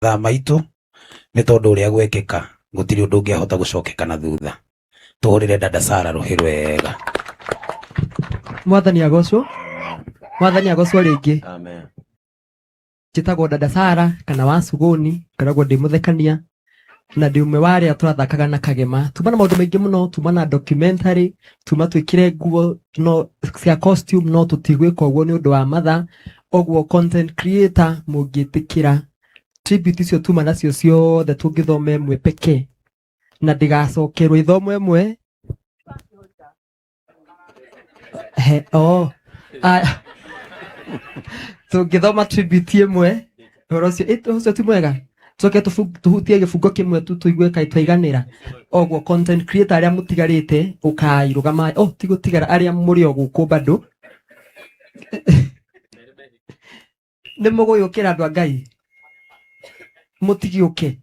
Mathaa maitũ nĩ tondũ ũrĩa gwekĩka gũtirĩ ũndũ ũngĩahota gũcokeka na thutha. Tũhũrĩre dada Sara rũhĩ rwega. Mwathani agocwo. Mwathani agocwo rĩngĩ. Amen. Njĩtagwo dada Sara kana wa Suguni, ngoragwo ndĩ mũthekania na ndĩ ũmwe wa arĩa tũrathakaga na Kagema. Tuma na maũndũ maingĩ mũno, tuma na documentary, tuma twĩkĩre nguo no cia costume no tũtigwĩka ũguo nĩ ũndũ wa mathaa. Ũguo content creator mũngĩtĩkĩra tribute icio tuma nacio ciothe tũngĩthoma ĩmwe pekee na ndĩgacokerwo ithomo ĩmwe. He, oh. Aya. Tũngĩthoma tribute ĩmwe ũhoro ũcio ũcio ti mwega, tũcoke tũhutie gĩbungo kĩmwe tu tũigue kaĩ twaiganĩra. Oguo content creator arĩa mũtigarĩte ũkai rũgamai, oh ti gũtigara, arĩa mũrĩ o gũkũ bado nĩ mũgũyũkĩra andũ a Ngai, mũtigĩũke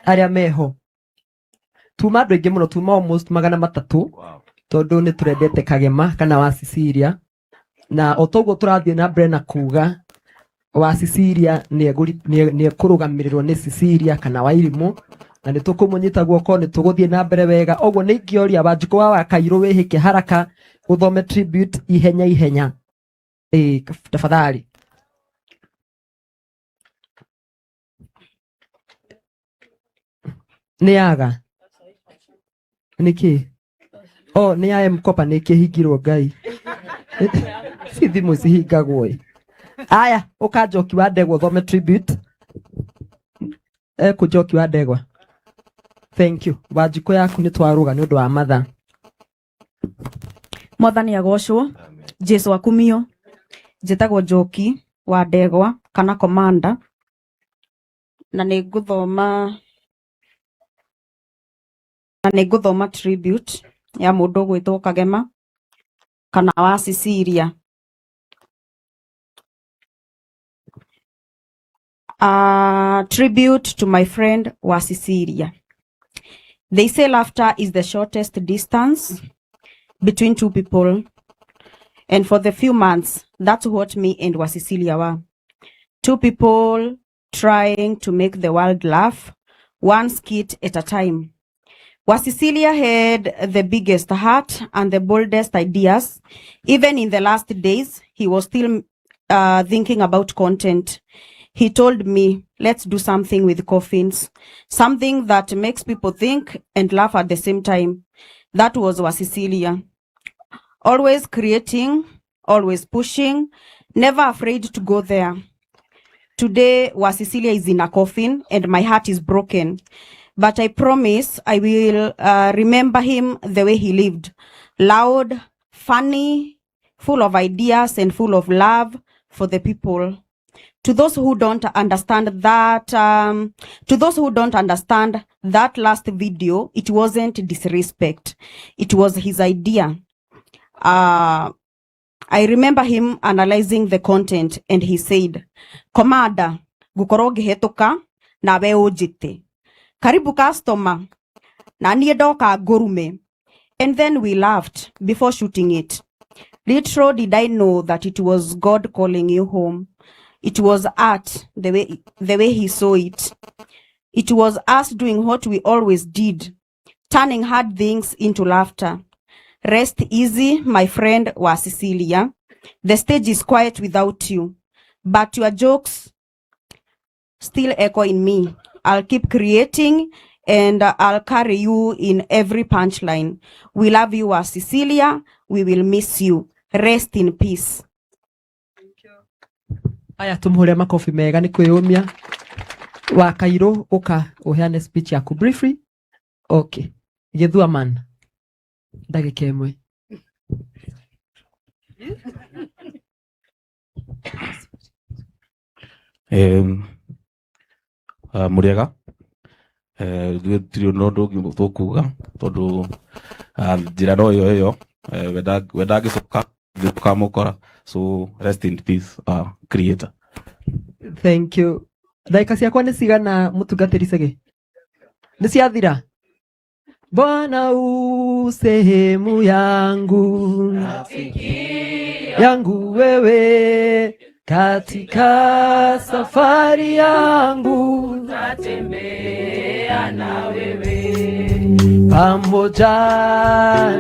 arĩa meho. Tuma andũ aingĩ mũno, tuma almost 300. Tondũ nĩ tũrendete Kagema kana wa Cecilia, na o toguo tũrathiĩ na mbere na kuga wa Cecilia nĩ ekũrũgamĩrĩrwo nĩ Cecilia kana wa Irimũ, na nĩ tũkũmũnyita guoko, nĩ tũgũthiĩ na mbere wega. Ũguo nĩ ingĩoria Wanjikũ wa Wakairũ wĩhĩke haraka ũthome tribute ihenya ihenya. Ĩĩ, tafadhali. Nĩ yaga nĩkĩ? Oh, nĩ ya M-Kopa nĩ kĩhingirwo Ngai. Si thimũ cihingagwo ĩ. Aya, ũka Njoki wa Ndegwa ũthome tribute. Ekũ Njoki wa Ndegwa. Thank you. Wanjikũ yaku nĩ twarũga nĩ ũndũ wa mathaa. Mwathani agocwo, Jesu akumio. Njĩtagwo Njoki wa Ndegwa kana Commander, na nĩ ngũthoma tribute ya mũndũ ũgwĩtwo Kagema kana wa Cecilia. Tribute to my friend wa Cecilia. They say laughter is the shortest distance between two people. And for the few months, that's what me and wa Cecilia were. Two people trying to make the world laugh, one skit at a time. Wa Cecilia had the biggest heart and the boldest ideas. Even in the last days, he was still thinking about content. He told me, let's do something with coffins, something that makes people think and laugh at the same time. That was Wa Cecilia. Always creating, always pushing, never afraid to go there. Today, Wa Cecilia is in a coffin and my heart is broken. But I promise I will remember him the way he lived. Loud, funny, full of ideas and full of love for the people. To those who don't understand that, to those who don't understand that last video, it wasn't disrespect. It was his idea. I remember him analyzing the content and he said, Commander, ngukorwo ngĩhĩtũka nawe ũnjĩte. Karibu customer, na niĩ ndoka ngũrume. And then we laughed before shooting it. Little did I know that it was God calling you home. It was art the way he saw it. It was us doing what we always did, turning hard things into laughter. Rest easy, my friend wa Cecilia. The stage is quiet without you, but your jokes still echo in me. I'll keep creating and I'll carry you in every punchline. We love you, wa Cecilia. We will miss you. Rest in peace. Aya, tumuhure makobi mega nĩ kwĩyũmia. Wa Kairũ, ũka ũheane speech yaku briefly. Okay. Gĩthua man. Ndagĩka ĩmwe. Mũrĩega, ithuĩ tũtirĩ na ũndũ ũngĩ tũkuga tondũ njĩra no ĩyo ĩyo, we ndangĩcoka, ithuĩ tũkamũkora, so rest in peace, creator. Thank you. Ndagĩka ciakwa nĩ cigana, mũtungatĩri Cege? Nĩ ciathira? Bwana u sehemu yangu, yangu wewe. Katika safari yangu Tatembea na wewe, pamoja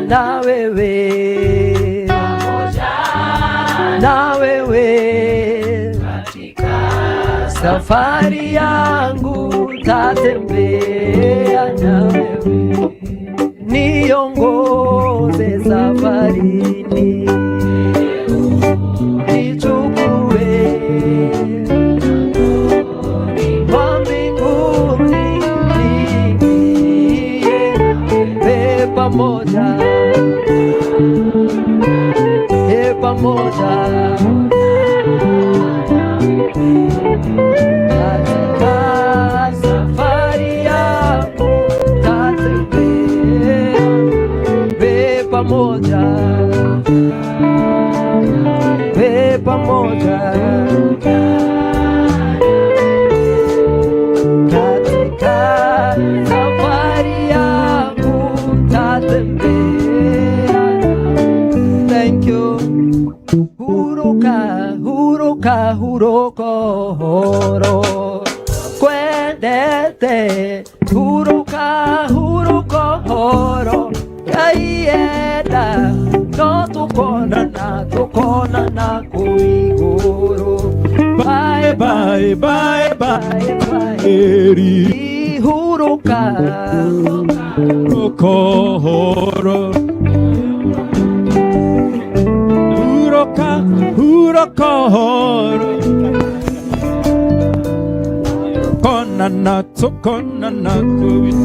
na wewe, pamoja na wewe katika safari yangu tatembea na wewe, niongoze safarini, nichukue kwa mbinguni, niingie we pamoja, e pamoja katika safari yangu tatembea we pamoja, we pamoja katika safari yangu tatembea. Thank you. Huruka, huruka, huruko horo kwendete, huruka, huruko horo kaienda, no tukonana, tukonana kuu igũrũ. Bye bye bye bye. Bye bye. Eri Huruka Kohoro Huroka Hurokohoro Konana tukonana kuiku.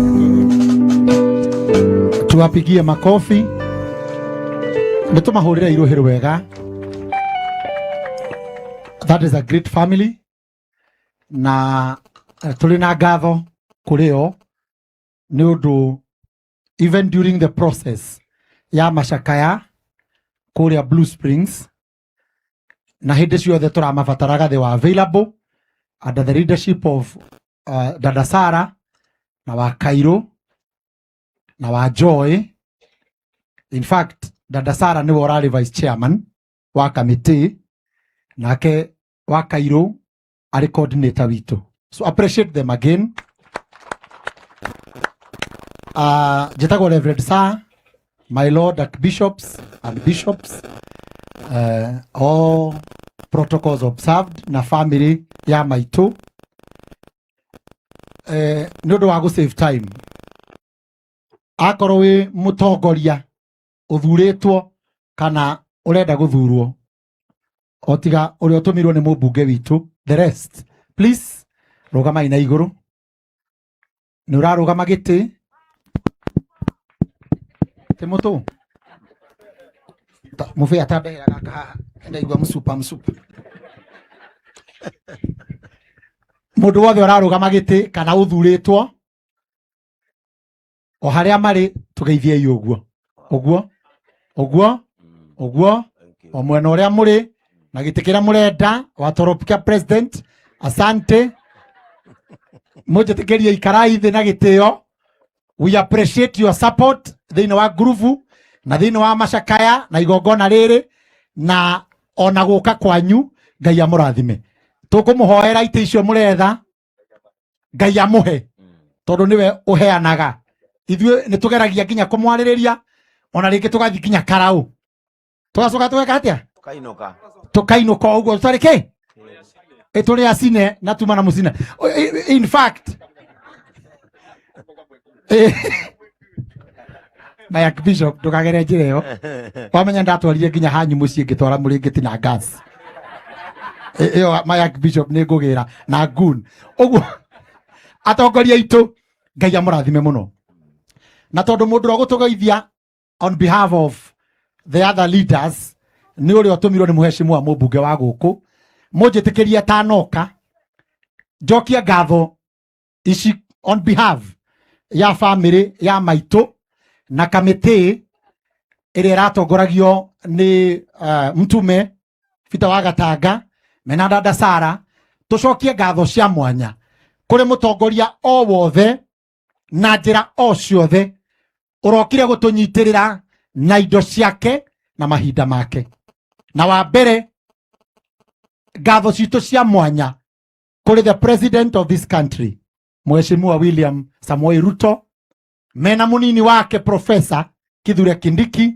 Tuwapigie makofi nä tå mahå rä re irå hä wega. That is a great family na tå rä na ngatho kå rä o nä å ndå even during the process ya macakaya kå rä a Blue Springs na hä ndä ciothe tå ramabataraga, they were available under the leadership of Dada Sara na wa Kairo na wa Joy. In fact, Dada Sara niwe ũrarĩ vice chairman wa committee, nake wa Kairo arĩ coordinator witũ, so appreciate them again. Njĩtagwo Reverend Sir, my lord archbishops and bishops, all protocols observed, na family ya maitũ. Nĩ ũndũ wa gũ save time, akorwo wĩ mũtongoria ũthurĩtwo kana ũrenda gũthurwo, o tiga ũrĩa ũtũmirwo nĩ mũmbunge witũ, the rest please rũgamai na igũrũ. Nĩ ũrarũgama gĩtĩ tĩ mũtũ mũbĩa atandehera gaka haha, ndaigua mũcupa mũcupa. Mũndũ wothe ũrarũgama gĩtĩ kana ũthurĩtwo, o harĩa marĩ, tũgeithiei ũguo ũguo ũguo ũguo, o mwena ũrĩa mũrĩ na gĩtĩ kĩrĩa mũrenda watorokia president. Asante, mũnjĩtĩkĩrie ikarai thĩ na gĩtĩo. We appreciate your support thĩinĩ wa ngurubu na thĩinĩ wa macakaya na igongona rĩrĩ na ona gũka kwanyu. Ngai amũrathime. Tũkũmũhoera itĩ icio mũretha, Ngai amũhe, tondũ nĩwe ũheanaga. Ithuĩ nĩ tũgeragia nginya kũmwarĩrĩria, ona rĩngĩ tũgathiĩ nginya karaũ, tũgacoka tũgeka atĩa? Kainoka. Tũkainũka ũguo tũtarĩ kĩ ĩ tũrĩ acine na tuma na mũcine. In fact, my archbishop, ndũkagere njĩra ĩyo. Wamenya ndatwarire nginya hanyu mũciĩ ngĩtwara mũrĩngĩti na gas ĩyo. My archbishop, nĩ ngũgĩra na gun ũguo. Atongoria aitũ, Ngai amũrathime mũno. Na tondũ mũndũ ũrĩa ũgũtũgeithia on behalf of the other leaders nĩ ũrĩa ũtũmirwo nĩ mũheshimiwa mũmbunge wa gũkũ, mũnjĩtĩkĩrie tanoka njokie ngatho ici on behalf ya family ya maitũ na kamĩtĩ ĩrĩa ĩratongoragio nĩ mtume Peter wa Gatanga mena dada Sara. Tũcokie ngatho cia mwanya kũrĩ mũtongoria o wothe na njĩra o ciothe ũrokire gũtũnyitĩrĩra na indo ciake na mahinda make. Na wa mbere Ngatho citũ cia mwanya kũrĩ the president of this country, Mheshimiwa William Samoei Ruto, mena munini wake Professor Kithure Kindiki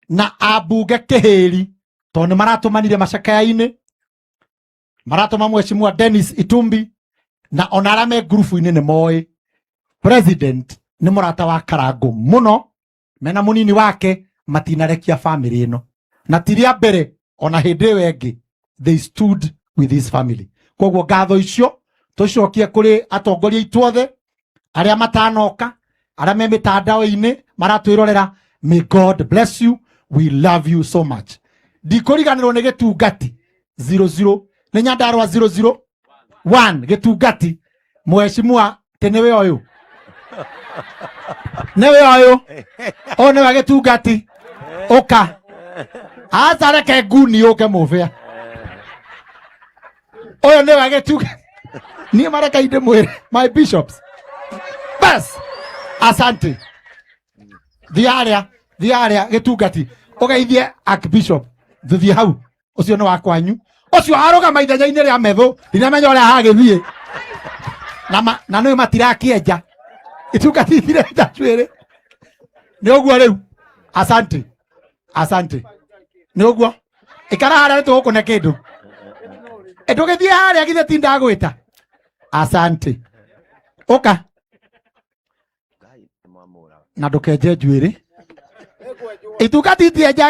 na ambunge kĩhĩri, tondũ nĩ maratũmanire macakaya-inĩ, maratũma Mheshimiwa Dennis Itumbi, na ona arĩa me ngurubu-inĩ nĩ moĩ president nĩ mũrata wa Karangũ mũno, mena munini wake matinarekia family ĩno, na ti rĩa mbere, ona hĩndĩ ĩyo ĩngĩ they stood with his family. Koguo ngatho icio tũcokie kũrĩ atongoria aitũ othe arĩa matanoka, arĩa me mĩtandao-inĩ maratwĩrorera. May God bless you, we love you so much. Ndikũriganĩrwo nĩ gĩtungati 00 nĩ Nyandarua 001 gĩtungati, mheshimiwa tĩ nĩwe ũyũ, nĩwe ũyũ, ũyũ nĩwe gĩtungati. Ũka aca, reke nguni ũke mũbĩa. Ũyũ nĩwe gĩtungati. Niĩ mareka ndĩmwĩre, my bishops, bas, asante. Thiĩ harĩa, thiĩ harĩa gĩtungati, ũgeithie archbishop. Thuthiĩ hau, ũcio nĩ wa kwanyu ũcio, arũgama ithenya-inĩ rĩa methũ, ndinamenya ũrĩa hagĩthiĩ na, na nĩ matirakĩenja itungati itirenja njuĩrĩ. Nĩ ũguo rĩu, asante, asante. Nĩ ũguo, ikara harĩa, nĩ tũgũkũne kĩndũ. Ndũgĩthiĩ harĩa, githĩ ti ndagwĩta? Asante, ũka na ndũkenje njuĩrĩ, itungati itienja.